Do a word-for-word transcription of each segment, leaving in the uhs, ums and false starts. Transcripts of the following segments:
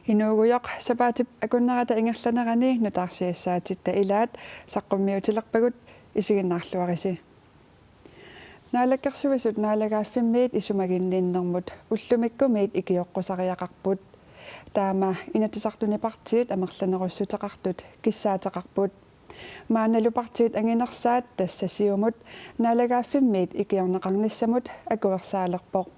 Inuugujoq sapaatip akunnerata ingerlanerani nutaarsiassaatitta ilaat saqqummiutilerpagut, isiginnaarluarisi. Naalakkersuisut naalagaaffimmiit isumaginninnermut ullumikkumiit ikioqqusariaqarput. Taama Inatsisartuni partiit amerlanerussuteqartut kissaateqarput. Maannalu partiit anginersaat, tassa Siumut, naalagaaffimmiit ikiorneqarnissamut akuersaalerpoq.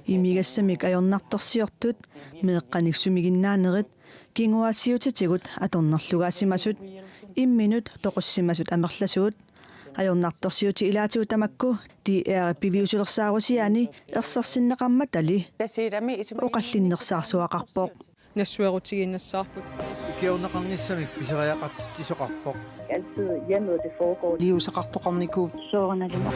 Imigassamik ajornartorsiortut, meeqqanik sumiginnaanerit, kinguaassiuutitigut atornerlugaasimasut, imminut toqussimasut amerlasuut, ajornartorsiutit ilaatigut tamakku D R piviusulersaarusiaani ersersinneqarmatali oqallinnersaarsuaqarpoq. Nassuerutigiinnassaarput. Ikiorneqarnissamik pisariaqartitsisoqarpoq. Altid hjemmet, det foregår. Iliuuseqartoqarnikuuvoq. Soorunalimi.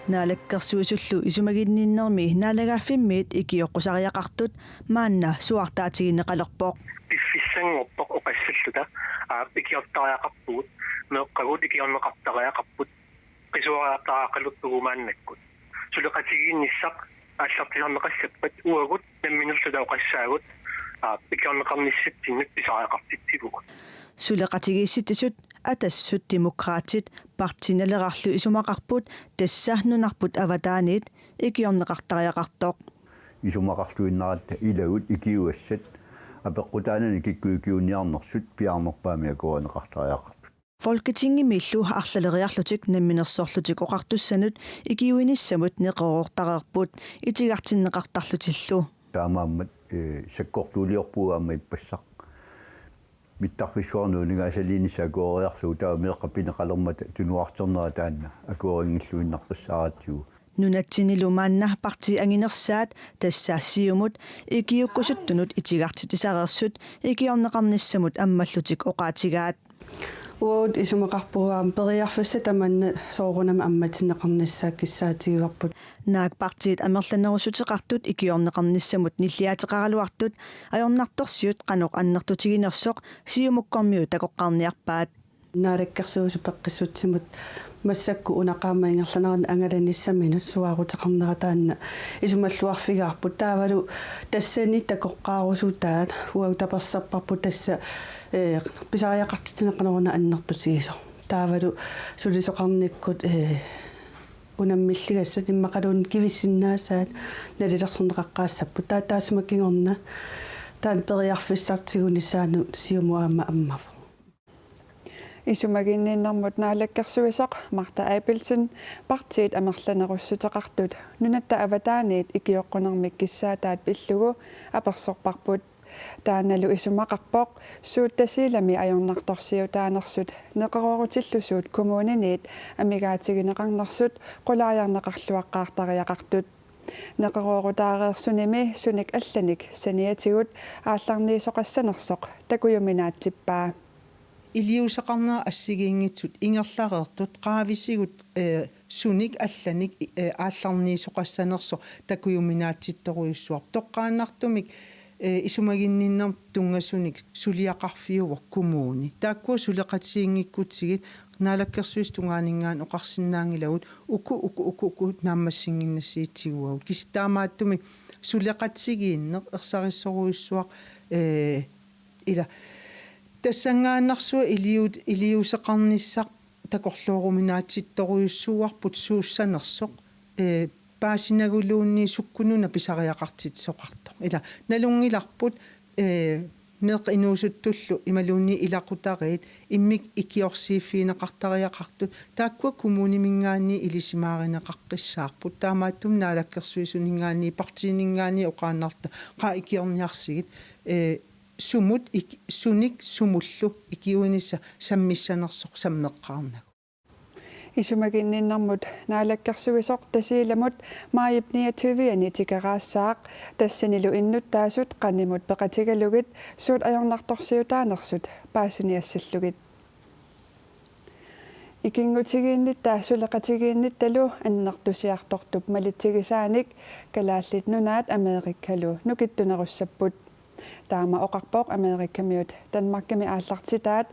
Naalakkersuisullu isumaginninnermi naalagaaffimmiit ikioqqusariaqartut maanna suaartaatigineqalerpoq. Piffissanngorpoq oqassalluta, aap, ikiortariaqarpugut, meeqqagut ikiorneqartariaqarput, qisuariartariaqalerpugut maannakkut. Suleqatigiinnissaq aallartisarneqassappat uagut namminerluta oqassaagut, aap, ikiorneqarnissatsinnut pisariaqartitsivugut. Suleqatigiissitsisut Atassut, Demokraatit, Partii Nalerarlu isumaqarput tassa nunarput avataaniit ikiorneqartariaqartoq. Isumaqarluinnaratta ilagut ikiugassat apeqqutaanani kikkut ikiuiniarnersut piaarnerpaamik akuerineqartariaqartut. Folketingimiillu arlaleriarlutik Namminersorlutik Oqartussanut ikiuinissamut neqeroortareerput itigartinneqartarlutillu. Taamaammat, eh, sakkortuuliorpugut aamma ippassaq. Mittarfissuarnut uningaasaliinissaq akueriarlugu taava meeqqat pineqalermata tunuarternerat taanna akuerinngilluinnaqqissaaratsigu. Nunatsinnilu maanna partiit anginersaat, tassa Siumut, ikiukkusuttunut itigartitseriareersut ikiorneqarnissamut ammallutik oqaatigaat. Uagut isumaqarpugut aamma periarfissat tamanna soorunami ammatinneqarnissaat kissaatigivarput. Naak partiit amerlanerussuteqartut ikiorneqarnissamut nilliaateqaraluartut ajornartorsiut qanoq annertutiginersoq Siumukkormiut takoqqaarniarpaat. Naalakkersuisut peqqissutsimut massakkut una qaammat ingerlanerani angalanissaminut suaaruteqarnera taanna isumalluarfigaarput. Taavalu tassani takoqqaarusutaat uagut taperserparput tassa, eh, pisariaqartitsineq qanoruna annertutigisoq. Taavalu sulisoqarnikkut, eh, unammilligassat immaqaluunniit kivissinnaasaat nalilersorneqaqqaassapput. Taava taassuma kingorna taanna periarfissaq tigunissaanut Siumut aamma ammavoq. Isumaginninnermut naalakkersuisoq Martha Abelsen partiit amerlanerussuteqartut nunatta avataaniit ikioqqunermik kissaataat pillugu apersorparput. Taannalu isumaqarpoq suut Tasiilami ajornartorsiutaanersut neqeroorutillu suut kommuniniit amigaatigineqarnersut qulaajarneqarluaqqaartariaqartut. Neqeroorutaareersunimi sunik allanik saniatigut aallarniisoqassanersoq takujuminaatsippaa. Iliuuseqarnerat assigiinngitsut ingerlareertut qaavisigut, eh, sunik allanik, eh, aallarniisoqassanersoq takujuminaatsittorujussuarpoq. Toqqaannartumik, eh, isumaginninnermut tunngasunik suliaqarfiuvoq kommuni. Taakkua suleqatigiinngikkutsigit Naalakkersuisut tungaaninngaanniit oqarsinnaanngilagut uku, uku, uku, uku naammassinnginnassigit tiguagut. Kisianni taamaattumik suleqatigiinneq ersarissorujussuaq, eh, ila tassanngaannarsuaq iliuut-, iliuuseqarnissaq takorlooruminaatsittorujussuuarput suussanersoq, eh, paasinaguluunniit sukkut nuna pisariaqartitsisoqartoq. Ila nalunngilarput, eh, meeqqat inuusuttullu imaluunniit ilaqutariit immikkut ikiorsiiffigineqartariaqartut, taakkua kommuniminngaanniit ilisimaarineqaqqissaarput. Taamaattumik naalakkersuisuninngaanniit partiininngaanniit oqaannarluta qaa ikiorniarsigit, eh, sumut ik-, sunik sumullu ikiuinissaq sammissanersoq sammeqqaarnagu. Isumaginninnermut naalakkersuisoq Tasiilamut maajip niogtyve-ani tikeraassaaq, tassanilu innuttaasut qanimut peqatigalugit suut ajornartorsiutaanersut paasiniassallugit. Ikinngutigiinnitta suleqatigiinnittalu annertusiartortup malitsigisaanik Kalaallit Nunaat Amerikkalu nukittunerussapput. Taama oqarpoq Amerikamiut Danmarkimi aallartitaat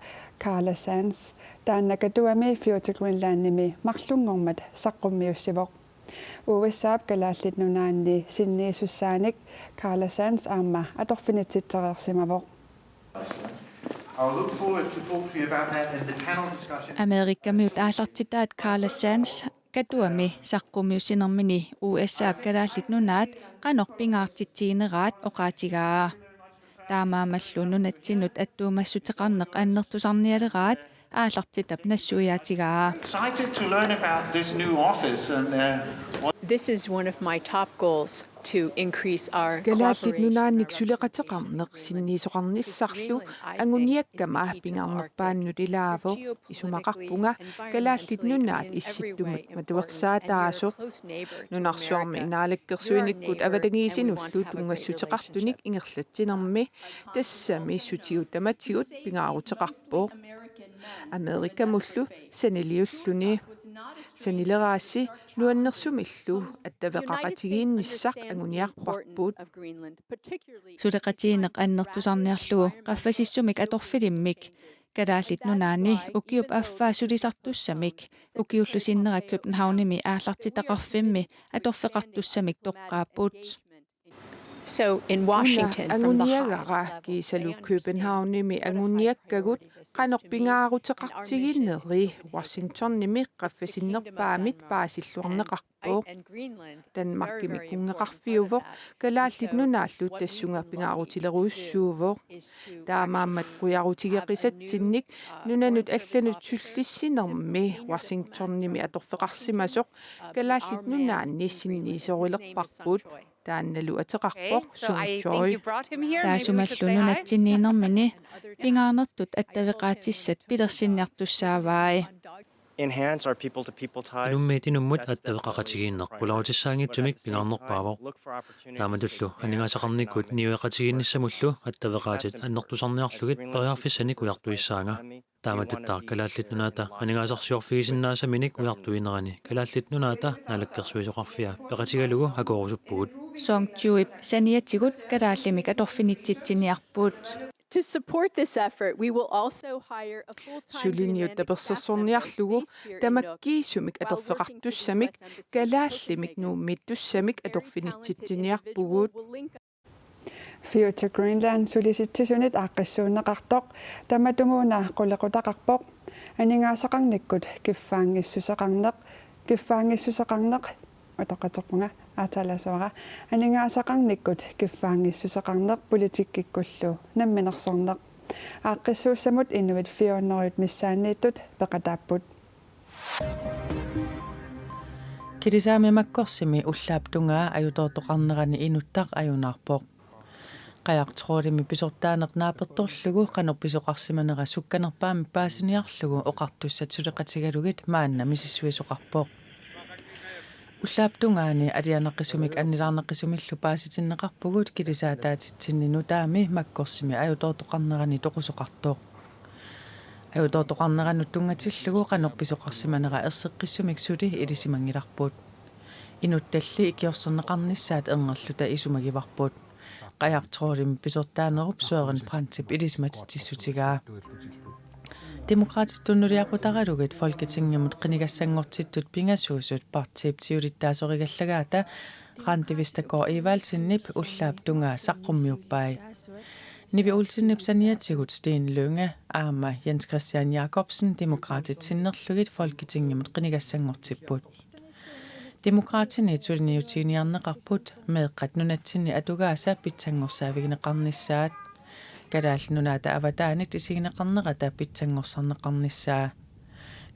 Carla Sands, taanna Katuami Future Greenlandimi marlunngormat saqqummiussivoq. U S A-p Kalaallit Nunaanni sinniisussaanik Carla Sands aamma atorfinitsitsereersimavoq. I'll look forward to talk to you about that in the panel discussion. Amerikamiut aallartitaat Carla Sands Katuami saqqummiussinermini U S A-p Kalaallit Nunaat qanoq pingaartitsigineraat oqaatigaa. Taamaammallu nunatsinnut attuumassuteqarneq annertusarnialeraat aallartitap nassuiaatigaa. Excited to learn about this new office and uh, what This is one of my top goals to increase our Kalaallit cooperation Nunaannik and our suleqateqarneq sinniisoqarnissarlu anguniakkama pingaarnerpaannut ilaavoq. Isumaqarpunga Kalaallit Nunaat issittumut matuersaataasoq. Nunarsuarmi naalakkersuinikkut avatangiisinullu tunngassuteqartunik ingerlatsinermi tassami sutigut tamatigut pingaaruteqarpoq. Amerikamullu saniliulluni. Sanileraassi nuannersumillu attaveqaqatigiinnissaq anguniarparput. Suleqatigiinneq annertusarniarlugu qaffasissumik atorfilimmik Kalaallit Nunaanni ukiup affaa sulisartussamik ukiullu sinnera Københavnimi aallartitaqarfimmi atorfeqartussamik toqqaapput. So in Washington, Una from the anguniagara highest level, kiisalu they understand Københavnimi what a anguniakkagut high priority this is qanoq to me and our mission pingaaruteqartigiinneri is to Washingtonimi continue to qaffasinerpaamit develop paasilluarneqarpoq. and Greenland is very, Danmarkimi very important part of kunngeqarfiuvoq that. Kalaallit So Nunaallu what we tassunga want pingaarutileruussuuvoq. is to Taamaammat actually qujarutigeqisatsinnit nunanut allanut sullissinermi Washingtonimi atorfeqarsimasoq Kalaallit Nunaanni sinniisorilerparput. Taannalu ateqarpoq Song Choi. Taassumalu nunatsinniinermini pingaarnertut attaveqaatissat pilersinniartussaavai. Enhance our people to people ties. Inummit inummut attaveqaqatigiinneq qularutissaaginnartumik pingaarnerpaavoq. Taamatullu aningaasaqarnikkut niueqatigiinnissamullu attaveqaatit annertusarniarlugit periarfissanik ujartuissaanga. Taamatuttaaq Kalaallit Nunaata aningaasarsiorfigisinnaasaminik ujartuinerani Kalaallit Nunaata Naalakkersuisoqarfia peqatigalugu akoorusuppugut. Song Chuip saniatigut kalaallimik atorfinitsitsiniarput. To support this effort, we will also hire a full-time Suliniut tapersersorniarlugu tamakkiisumik atorfeqartussamik kalaallimik Nuummiittussamik atorfinitsitsiniarpugut. Future Greenland sulisitsisunit aaqqissuunneqartoq tamatumuuna qulequtaqarpoq. Aningaasaqarnikkut kiffaanngissuseqarneq, kiffaanngissuseqarneq, utoqqatserpunga aatsaalaassuara, aningaasaqarnikkut kiffaanngissuseqarneq politikkikkullu namminersorneq. Aaqqissuussamut inuit fire hundrede missaanniittut peqataapput. Kilisaami Makkorsimi ullaap tungaa ajutoortoqarnerani inuttaq ajunaarpoq. Qajartorimi pisortaaneq naapertorlugu qanoq pisoqarsimanera sukkanerpaamik paasiniarlugu oqartussat suleqatigalugit maanna misissuisoqarpoq. Ullaap tungaani alianaqisumik annilaarnaqisumillu paasitinneqarpugut kilisaataatitsinni nutaami Makkorsimi ajutoortoqarnerani toqusoqartoq. Ajutoortoqarneranut tunngatillugu qanoq pisoqarsimanera erseqqissumik suli ilisimanngilarput. Inuttalli ikiorserneqarnissaat erngerluta isumagivarput. Qajartorimi pisortaanerup Søren Brandtip ilisimatitsissutigaa. Demokraatit tunuliaqutaralugit Folketingimut qinigassanngortittut pingasuusut partiip siulittaasorigallagaata Randi Vestergaard Evaldsenip ullaap tungaa saqqummiuppai. Nivi Olsenip saniatigut Steen Lynge aamma Jens Christian Jakobsen Demokraatit sinnerlugit Folketingimut qinigassanngortipput. Demokraatini suliniutiginiarneqarput meeqqat nunatsinni atugaasa pitsanngorsaavigineqarnissaat. Kalaallit Nunaata avataanit isigineqarnerata pitsanngorsarneqarnissaa.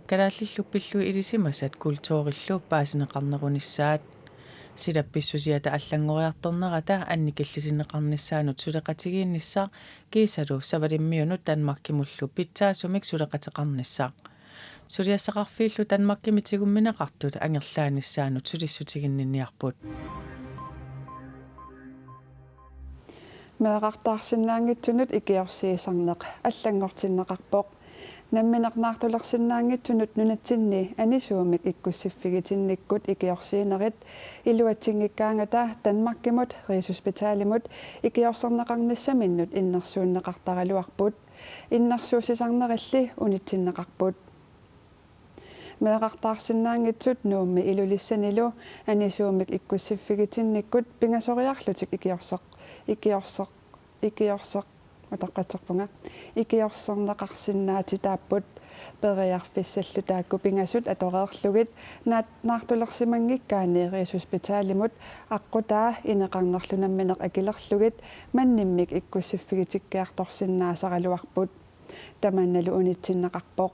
Kalaallillu pillugit ilisimasat kulturillu paasineqarnerunissaat. Silap pissusiata allanngoriartornerata annikillisinneqarnissaanut suleqatigiinnissaq kiisalu Savalimmiunut Danmarkimullu pitsaasumik suleqateqarnissaq. Suliassaqarfiillu Danmarkimi tigummineqartut angerlaanissaanut sulissutiginninniarput. Meerartaarsinnaanngitsunut ikiorsiisarneq allanngortinneqarpoq. Nammineq naartulersinnaanngitsunut nunatsinni anisuumik ikkussiffigitinnikkut ikiorsiinerit iluatsinngikkaangata Danmarkimut Rigshospitalimut ikiorserneqarnissaminnut innersuunneqartaraluarput. Innersuussisarnerilli unitsinneqarput. Meerartaarsinnaanngitsut Nuummi Ilulissanilu anisuumik ikkussiffigitinnikkut pingasoriarlutik ikiorseq-, ikiorseq-, ikiorseq-, utaqqatserpunga, ikiorserneqarsinnaatitaapput. Periarfissallu taakku pingasut atoreerlugit naat-, naartulersimanngikkaanni Rigshospitalimut aqqutaa ineqarnerlu nammineq akilerlugit mannimmik ikkussiffigitikkiartorsinnaasaraluarput. Tamannalu unitsinneqarpoq.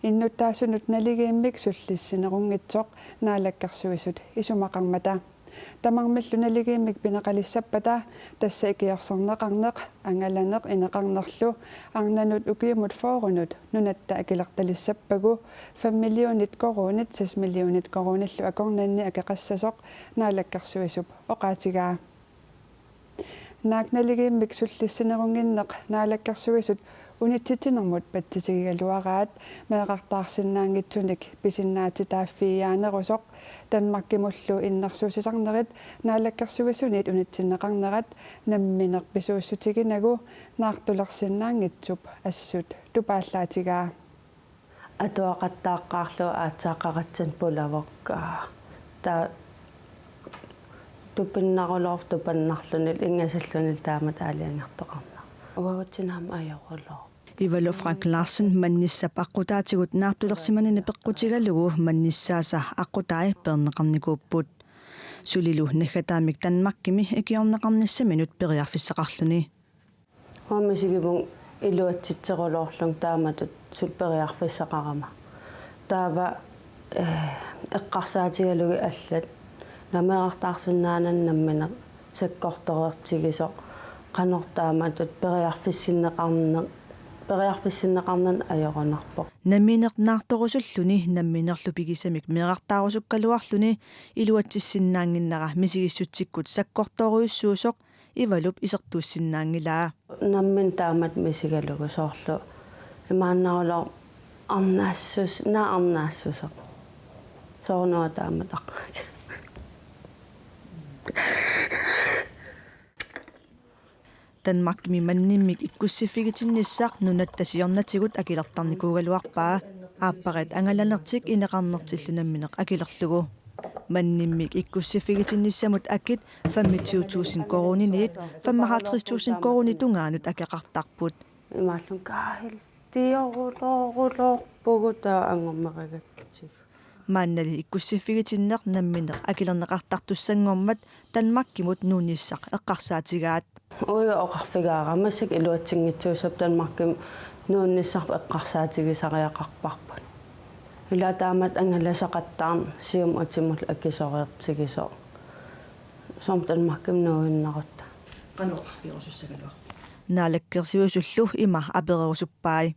Innuttaasunut naligiimmik sullissinerunngitsoq Naalakkersuisut isumaqarmata. Tamarmillu naligiimmik pineqalissappata tassa ikiorserneqarneq, angalaneq ineqarnerlu arnanut ukiumut fyrrenut nunatta akilertalissappagu fem millionit koruunit seks millionit koruunillu akornanni akeqassasoq Naalakkersuisup oqaatigaa. Naak naligiimmik sullissinerunnginneq Naalakkersuisut unitsitsinermut patsisigigaluaraat meerartaarsinnaanngitsunik pisinnaatitaaffiiaanerusoq Danmarkimullu innersuussisarnerit Naalakkersuisuniit unitsinneqarnerat nammineq pisuussutiginagu naartulersinnaanngitsup assut tupaallaatigaa. Atuaqattaaqqaarlugu aatsaat qaratsanut pulavoq. Taava tupinnarulorpoq tupannarluni ingasalluni taamatut aalajangertoqarnera. Uagutsinnut aamma ajorulorpoq. Ivalu Frank Larsen mannissap aqqutaatigut naartulersimanini peqqutigalugu mannissaasa aqqutai peerneqarnikuupput. Sulilu naggataamik Danmarkimi ikiorneqarnissaminut periarfissaqarluni. Uanga misigivunga iluatsitserulorlunga taamatut suli periarfissaqarama. Taava, eh, eqqarsaatigalugit allat meerartaarsinnaanani nammineq sakkortoreertigisoq qanoq taamatut periarfissinneqarne-, periarfissinneqarnani ajorunarpoq. Nammineq naartorusulluni namminerlu pigisamik meerartaarusukkaluarluni iluatsissinnaannginnera misigissutsikkut sakkortoorujussuusoq Ivalup isertuussinnaanngilaa. Nammineq taamatut misigalugu soorlu imaannaruloq arnaassus-, naak arnaassuseq. Soorunami taamatut aqqaneq. Danmarkimi mannimmik ikkussiffigitinnissaa nunatta siornatigut akilertarnikuugaluarpaa, aapparit angalanertik ineqarnertillu nammineq akilerlugu. Mannimmik ikkussiffigitinnissamut akit femogtyve tusind koruuniniit femoghalvtreds tusind koruunit tungaanut akeqartarput. Imaallunga kaahiltiorulorulorpugut taava angumeragatsigu. Maannali ikkussiffigitinneq nammineq akilerneqartartussanngormat Danmarkimut nuunnissaq eqqarsaatigaat. Uiga oqarfigaara massakkut iluatsinngitsuussapput Danmarkimi nuunnissarput eqqarsaatigisariaqarparput. Ila taamatut angalasaqattaarneq siumut utimullu akisoreertigisoq. Soormi Danmarkimi nuuinnarutta. Qanoq oqarfigerusussagaluarpit? Naalakkersuisullu ima apererusuppai.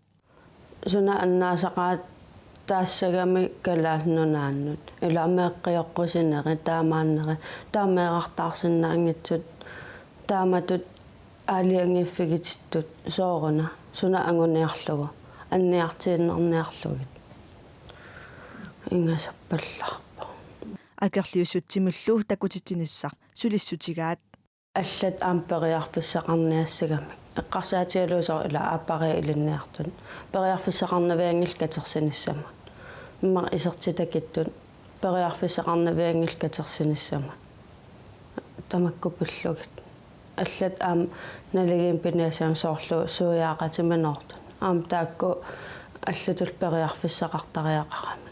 Suna annaasaqaataassagami Kalaallit Nunaannut. Ila meeqqioqqusinerit, taamaannerit, taama meerartaarsinnaanngitsut, taamatut aalajangiiffigitittut sooruna, suna anguniarlugu, anniartiinnarniarlugit. Ingasappallaarpoq. Akerliussutsimullu takutitsinissaq sulissutigaat. Allat aamma periarfissaqarniassagamik. Eqqarsaatigalugu soorlu ila aappariit ilinniartut. Periarfissaqarnavianngillat katersinissamut. Immaqa isertitakittut. Periarfissaqarnavianngillat katersinissamut. Tamakku pillugit. Allat aamma naligiimmik piniassagamik soorlu suiaaqatiminoortut. Aamma taakku allatullu periarfissaqartariaqaramik.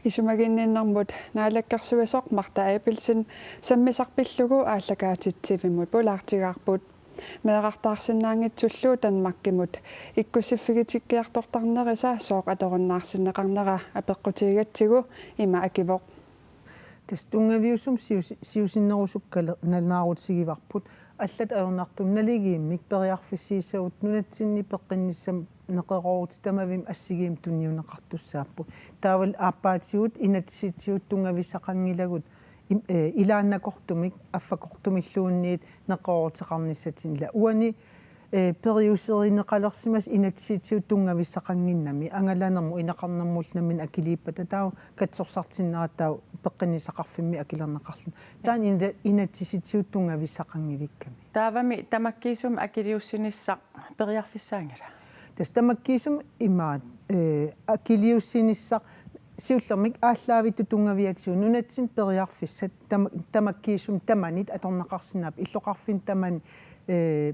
Isumaginninnermut naalakkersuisoq Martha Abelsen sammisaq pillugu aallakaatitsivimut pulaartigaarput. Meerartaarsinnaanngitsullu Danmarkimut ikkussiffigitikkiartortarnerisa sooq atorunnaarsinneqarnera apeqqutigigatsigu ima akivoq. Tassa tunngaviusumik sius-, siusinnerusukkale-, nalunaarutigivarput. Allat ajornartumik naligiimmik periarfissiissavut nunatsinni peqqinnissamut neqeroorutit tamarmik assigiimmik tunniunneqartussaapput. Taavalu aappaatigut inatsisitigut tunngavissaqanngilagut im-, eh, ilaannakortumik affakortumilluunniit neqerooruteqarnissatsinnut. Ila uani ee, periuserineqalersimasoq inatsisitigut tunngavissaqannginnami, angalanermut ineqarnermullu nammineq akiliippata, taava katsorsartinnerata taava peqqinnissaqarfimmi akilerneqarluni. Taanna ina-, inatsisitigut tunngavissaqanngivikkami. Taavami tamakkiisumik akiliussinissaq periarfissaanngilaq? Tassa tamakkiisumik imaat, ee, akiliussinissaq siullermik aallaavittut tunngaviatigut nunatsinni periarfissat tama-, tamakkiisumik tamanit atorneqarsinnaapput, illoqarfinni tamani, ee,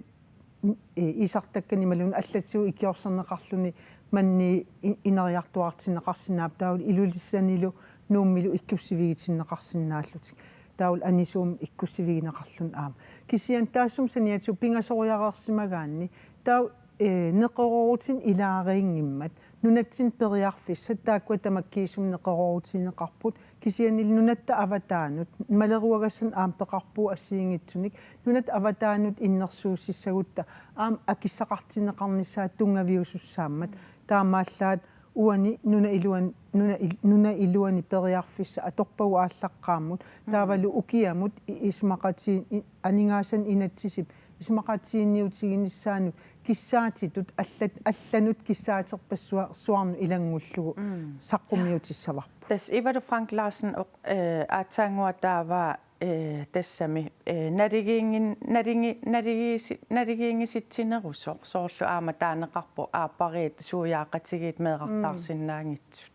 ee, iisartakkani imaluunniit allatigut ikiorserneqarluni manni i-, ineriartuaartinneqarsinnaapput, taavalu Ilulissanilu Nuummilu ikkussivigitinneqarsinnaallutik. Taavalu anisuumik ikkussivigineqarluni aamma. Kisianni taassuma saniatigut pingasoriareersimagaanni, taava, ee, neqeroorutinik ilaariinngimmat nunatsinni periarfissat taakkua tamakkiisumik neqeroorutigineqarput, kisiannili nunatta avataanut, maleruagassanik aamma peqarpugut assigiinngitsunik, nunatta avataanut innersuussissagutta aamma akissaqartinneqarnissaat tunngaviusussaammat, taamaallaat uani nunap iluan-, nunap il-, nunap iluani periarfissaq atorpagut aallaqqaammut, taavalu ukiamut i-, isumaqatii-, i-, aningaasanik inatsisip isumaqatiginniutiginissaanut kissaatitut allat-, allanut kissaaterpassuarnut ilanngullugu saqqummiutissavarput. Tassa Ivalu Frank Larsen oq-, ee, aatsaannguaq taava, ee, tassami, ee, naligiinngin-, naligi-, naligiisi-, naligiinngitsitsinerusoq, soorlu aamma taaneqarpoq aappariit suiaaqatigiit meerartaarsinnaanngitsut.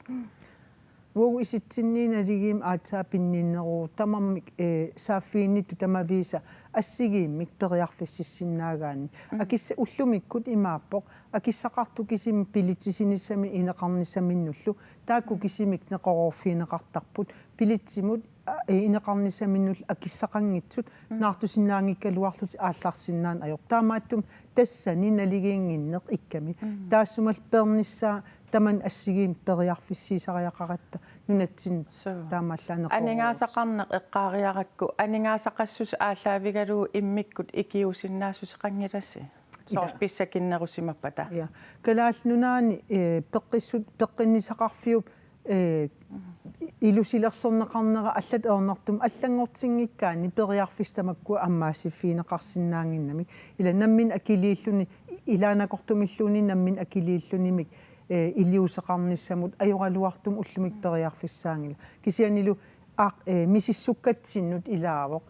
Uagut isitsinniit naligiimmik aatsaat pinninneruvoq, tamarmik, ee, saaffiginnittut tamaviisa assigiimmik periarfississinnaagaanni. Akissa-, ullumikkut imaappoq, akissaqartut kisimik bilitsisinissaminnik ineqarnissaminnullu, taakku kisimik neqeroorfigineqartarput, bilitsimut, a-, ee, ineqarnissaminnullu akissaqanngitsut, naartusinnaanngikkaluarlutik aallarsinnaaneq ajorput. Taamaattumik tassani naligiinnginneq ikkami. Taassumalu peernissaa tamanit assigiimmik periarfissiisariaqaratta nunatsinni. Suu. Taamaallaat neqeroorut. Aningaasaqarneq eqqaariarakku, aningaasaqassuseq aallaavigalugu immikkut ikiuusinnaassuseqanngilasi? Soorlu pissakinnerusimappata. Ja. Kalaallit Nunaanni, ee, peqqissut-, peqqinnissaqarfiup, ee, ilusilersorneqarnera allatut ajornartumik allanngortinngikkaanni periarfissat tamakku ammaassiffigineqarsinnaannginnamik. Ila nammineq akiliilluni, ilaannakortumilluunniit nammineq akiliillunimik, ee, iliuuseqarnissamut ajoraluartumik ullumikkut periarfissaanngilaq. Kisiannili aaq-, ee, misissukkatsinnut ilaavoq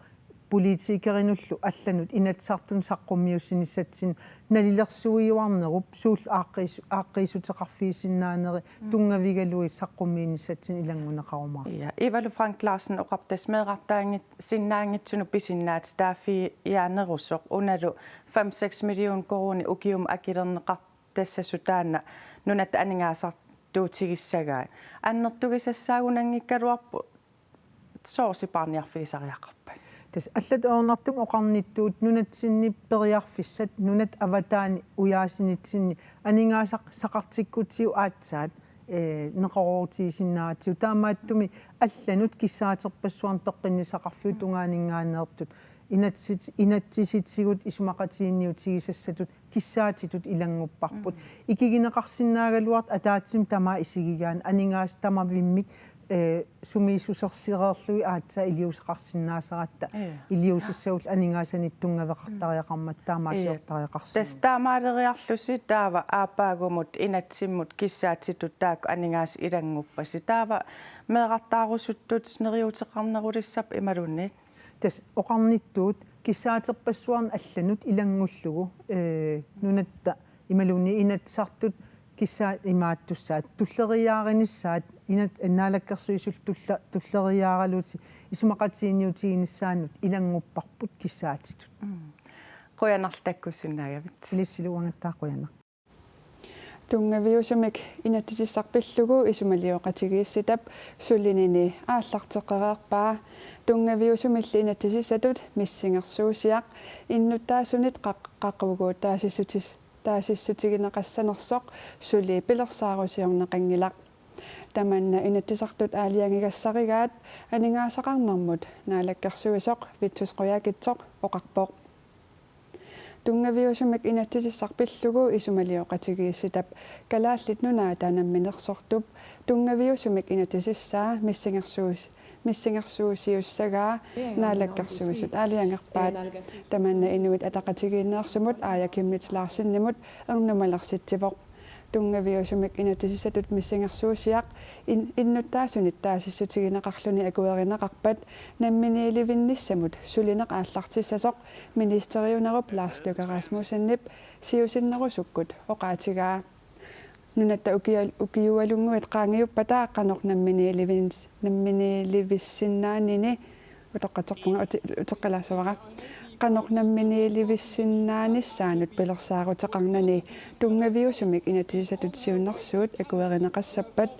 politikerinullu allanut Inatsisartunut saqqummiussinissatsinnut nalilersuiuarnerup suullu aaqqiis-, aaqqiissuteqarfigisinnaaneri tunngavigalugit saqqummiinissatsinnut ilanngunneqarumaarpoq. Ja, Ivalu Frank Larsen oqarpoq tassa meerartaanngit-, sinnaanngitsunut pisinnaatitaaffigiaanerusoq unalu fem seks million koruunit ukiumut akilerneqartassasut taanna nunatta aningaasartuutigissagai. Annertugisassaagunanngikkaluarpoq, sooq sipaarniarfigisariaqarpat? Tassa allatut ajornartumik oqarnittut nunatsinni periarfissat, nunatta avataani ujaasinitsinni aningaasaqartikkutsigu aatsaat, ee, neqeroorutigisinnaagatsigu. Taamaattumik allanut kissaaterpassuarnut peqqinnissaqarfiup tungaaninngaanneersut inatsit-, inatsisitigut isumaqatiginniutigisassatut kissaatitut ilanngupparput. Ikigineqarsinnaagaluartut ataatsimik tamaat isigigaanni aningaasat tamavimmik, ee, sumiissusersilereerlugit aatsaat iliuuseqarsinnaasaratta. Ja. Iliuusissagullu aningaasanik tunngaveqartariaqarmat taamaasiortariaqarsimavoq. Tassa taamaaleriarlusi taava aappaagumut inatsimmut kissaatitut taakku aningaasat ilannguppasi. Taava meerartaarusuttut neriuuteqarnerulissappat imaluunniit? Tassa oqarnittut kissaaterpassuarnut allanut ilanngullugu, ee, nunatta imaluunniit Inatsisartut kissaa-, imaattussaat tulleriiaarinissaat inat-, Naalakkersuisullu tulla-, tulleriiaaralutik isumaqatiginniutiginissaannut ilanngupparput kissaatitut. Mm. Qujanarlu takkussinnaagavit. Ilissilu uangattaaq qujanaq. Tunngaviusumik inatsisissaq pillugu isumalioqatigiissitap sulinini aallarteqqereerpaa. Tunngaviusumilli inatsisissatut missingersuusiaq innuttaasunit qaq-, qaqugu taasissutis-, taasissutigineqassanersoq suli pilersaarusiorneqanngilaq. Tamanna Inatsisartut aalajangigassarigaat aningaasaqarnermut naalakkersuisoq Vittus Qujaukitsoq oqarpoq. Tunngaviusumik inatsisissaq pillugu isumalioqatigiissitap Kalaallit Nunaata namminersortup tunngaviusumik inatsisissaa missingersuus-, missingersuusiussagaa Naalakkersuisut aalajangerpaat. Tamanna Inuit Ataqatigiinneersumut Aaja Chemnitz Larsenimut ernumalersitseqarpoq. Tunngaviusumik inatsisissatut missingersuusiaq in-, innuttaasunit taasissutigineqarluni akuerineqarpat namminiilivinnissamut sulineq aallartissasoq ministeriunerup Lars Løkke Rasmussenip siusinnerusukkut oqaatigaa. Nunatta ukia-, ukiualunnguit qaangiuppata qanoq namminiilivins-, namminiilivissinnaanini utoqqatserpunga uti-, uteqqilaassavara. Qanoq namminiilivissinnaanissaanut pilersaaruteqarnani tunngaviusumik inatsisissatut siunnersuut akuerineqassappat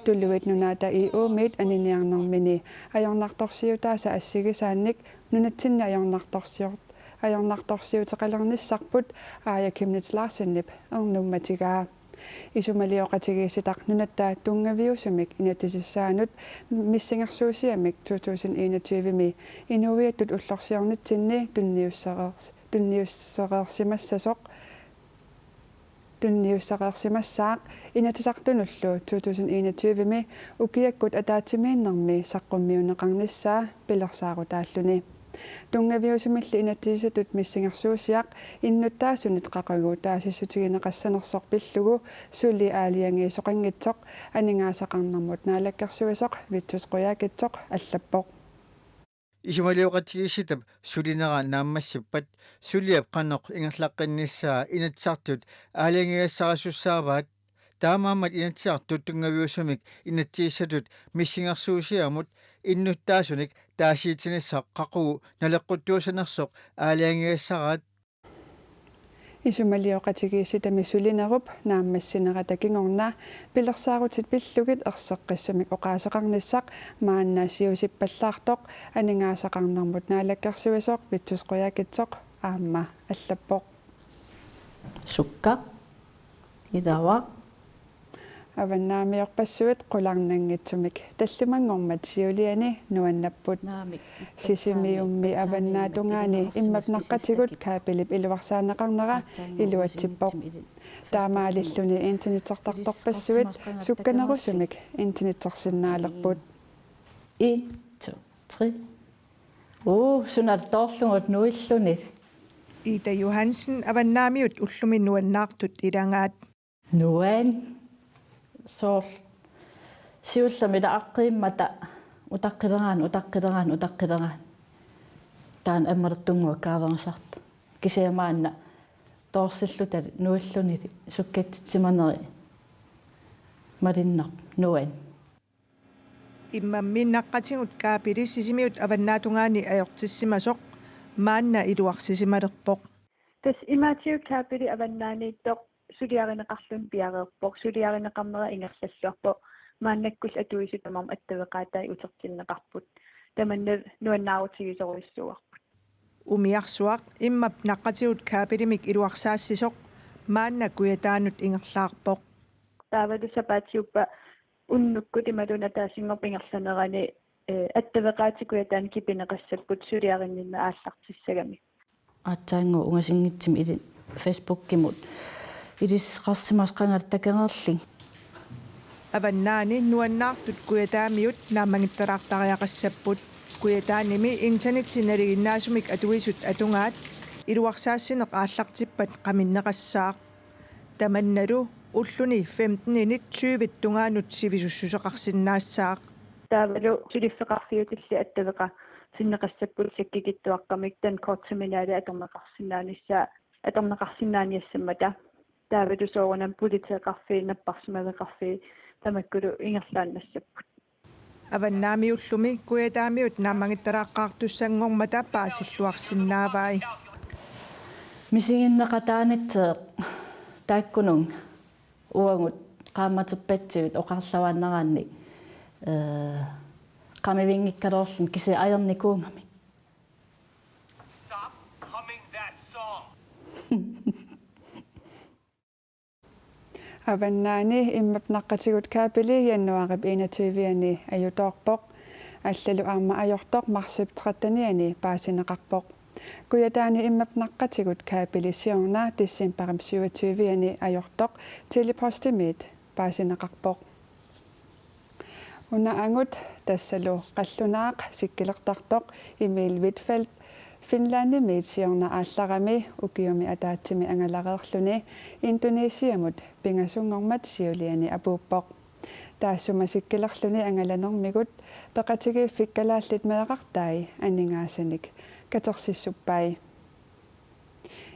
Tuluit Nunaata I O-miit aniniarnermini ajornartorsiutaasa assigisaannik nunatsinni ajornartorsior-, ajornartorsiuteqalernissarput Aaja Chemnitz Larsenip ernummatigaa. Isumalioqatigiissitaq nunatta tunngaviusumik inatsisissaanut missingersuusiamik to tusind enogtyve-mi inuiattut ullorsiornitsinni tunniussereers-, tunniussereersimassasoq, tunniussereersimassaaq Inatsisartunullu to tusind enogtyve-mi ukiakkut ataatsimiinnermi saqqummiunneqarnissaa pilersaarutaalluni. Tunngaviusumilli inatsisissatut missingersuusiaq innuttaasunit qaqugu taasissutigineqassanersoq pillugu suli aalajangiisoqanngitsoq aningaasaqarnermut naalakkersuisoq Vittus Qujaukitsoq allappoq. Isumalioqatigiissitap sulinera naammassippat suliap qanoq ingerlaqqinnissaa Inatsisartut aalajangigassarisussaavaat. Taamaammat Inatsisartut tunngaviusumik inatsisissatut missingersuusiamut innuttaasunik taasiitinissaq qaqugu naleqquttuussanersoq aalajangigassaraat. Isumalioqatigiissitami sulinerup naammassinerata kingorna pilersaarutit pillugit erseqqissumik oqaaseqarnissaq maanna siusippallaartoq aningaasaqarnermut naalakkersuisoq Vittus Qujaukitsoq aamma allappoq. Sukka. Ilava. Avannaamiorpassuit qularnanngitsumik tallimanngormat siuliani nuannapput. Naamik. Sisimiummi avannaatungaani immap naqqatigut kaapilip iluarsaanneqarnera iluatsippoq. Taamaalilluni internettertartorpassuit sukkanerusumik internettersinnaalerput. En, to, tre. Uu, sunaltoorlugut nuilluni. Ida Johansen, Avannaamiut ullumi nuannaartut ilagaat. Nuan. Soorlu. Siullermik ila aqqiimmata utaqqileraanni, utaqqileraanni, utaqqileraanni. Taanna ammalertunnguakka aaveersartoq. Kisianni maanna toorsillutali nuillunili sukkatsitsimaneri malinnarpoq nuan. Immammi naqqatigut kaapili Sisimiut avannaatungaani ajortissimasoq maanna iluarsisimalerpoq. Tassa imaatigut kaapili avannaaniittoq suliarineqarluni piareerpoq, suliarineqarnera ingerlalluarpoq, maannakkullu atuisut tamarmik attaveqaatai utertinneqarput. Tamanna nuannaarutigisorujussuuarput. Umiarsuaq immap naqqatigut kaapilimik iluarsaassisoq maanna Kujataanut ingerlaarpoq. Taavalu sapaatiuppa unnukkut imaluunniit ataasinngorpat ingerlanerani, eh, attaveqaatit Kujataani kipineqassapput suliarinninneq aallartissagami. Aatsaannguaq ungasinngitsumik illit Facebookimut ilisseqarsimasoq qangali takoreerlunga. Avannaani nuannaartut Kujataamiut naammagittalaartariaqassapput. Kujataanimi internetsi nalinginnaasumik atuisut atugaat iluarsaassineq aallartippat qaminneqassaaq. Tamannalu ulluni femteninit tyvet tungaanut sivisussuseqarsinnaassaaq. Taavalu suliffeqarfiutilli attaveqasinneqassapput sakkukitsuaqqamik dankortterminali atorneqarsinnaanissaa, atorneqarsinnaaniassammata. Taavalu soorunami politeeqarfii, napparsimaveqarfii tamakkulu ingerlaannassapput. Avannaamiullumi Kujataamiut naammagittalaartussanngormata paasilluarsinnaavai. Misiginneqataanitseq taakkununnga uagut qaammaterpassuit oqarluaannaraanni, eh, qamivinngikkaluarluni kisianni ajornikuugamik. Stop humming that song. Avannaani immap naqqatigut kaapili januaarip enogtyve-ani ajutoorpoq. Allalu aamma ajortoq marsip tretteniani paasineqarpoq. Kujataani immap naqqatigut kaapili siorna decembarip syvogtyve-ani ajortoq Tele-Postimiit paasineqarpoq. Una angut tassalu qallunaaq sikkilertartoq Emil Huitfeldt Finlandimiit siorna aallarami ukiumi ataatsimi angalareerluni Indonesiamut pingasunngormat siuliani apuuppoq. Taassuma sikkilerluni angalanermigut peqatigiiffik Kalaallit Meerartai aningaasanik katersissuppai.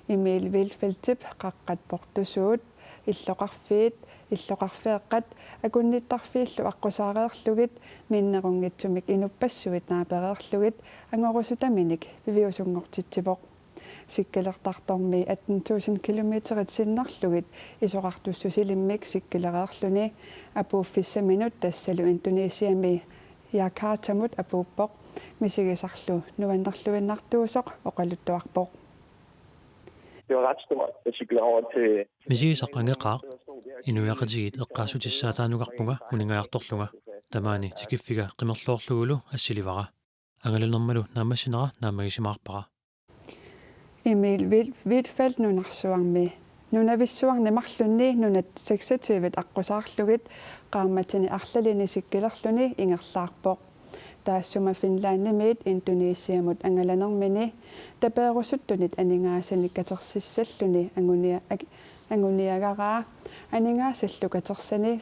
Emil Huitfeldtip qaqqat portusuut, illoqarfiit, illoqarfeeqqat akunnittarfiillu aqqusaareerlugit minnerunngitsumik inuppassuit naapereerlugit angorusutaminik piviusunngortitsivoq. Sikkilertartormi atten tusind kilometerit sinnerlugit isorartussusilimmik sikkilereerluni apuuffissaminut tassalu Indonesiami Jakartamut apuuppoq, misigisarlu nuannerluinnartuusoq oqaluttuarpoq. Det var ret stort. Jeg cyklede over til... Misigisaq angeqaaq. Inuiaqatigiit eqqaassutissaataanukarpunga uningajartorlunga. Tamaani tikiffiga qimerloorlugulu assilivara. Angalanermalu naammassinera naammagisimaarpara. Emil Huitfeldt nunarsuarmi nunavissuarni marlunni nunat seksogtyve aqqusaarlugit qaammatini arlalini sikkilerluni ingerlaarpoq. Taassuma Finlandimiit Indonesiamut angalanermini tapeerusuttunit aningaasanik katersissalluni angunia-, anguniagaraa aningaasallu katersani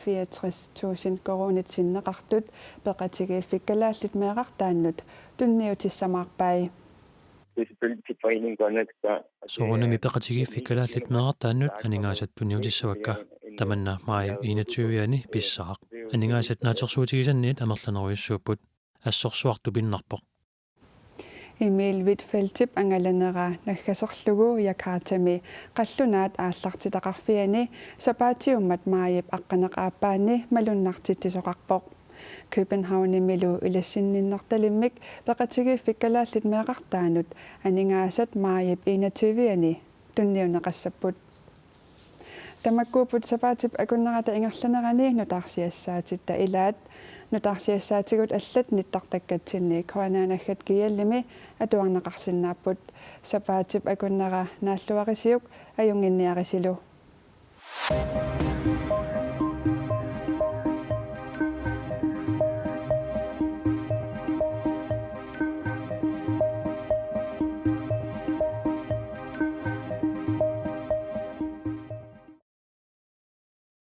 fireogtres tusind koruunit sinneqartut peqatigiiffik Kalaallit Meerartaannut tunniutissamaarpai. Det er selvfølgelig til foreningen Grønlands Børn. Soorunami peqatigiiffik Kalaallit Meerartaannut aningaasat tunniutissavakka. Tamanna maajip enogtyve-ani pissaaq. Aningaasat naatsorsuutigisanniit amerlanerujussuupput. Assorsuaq tupinnarpoq. Emil Huitfeldtip angalanera naggaserlugu Jakartami qallunaat aallartitaqarfiani sapaatiummat maajip aqqaneq-aappaanni malunnartitsisoqarpoq. Københavnimilu ilassinninnertalimmik peqatigiiffik Kalaallit Meerartaannut aningaasat maajip enogtyve-ani tunniunneqassapput. Tamakkuupput sapaatip akunnerata ingerlanerani nutaarsiassaatitta ilaat. Nutaarsiassaatigut allat nittartakkatsinni K N R naggat G L-imi atuarneqarsinnaapput. Sapaatip akunnera naalluarisiuk ajunnginniarisilu.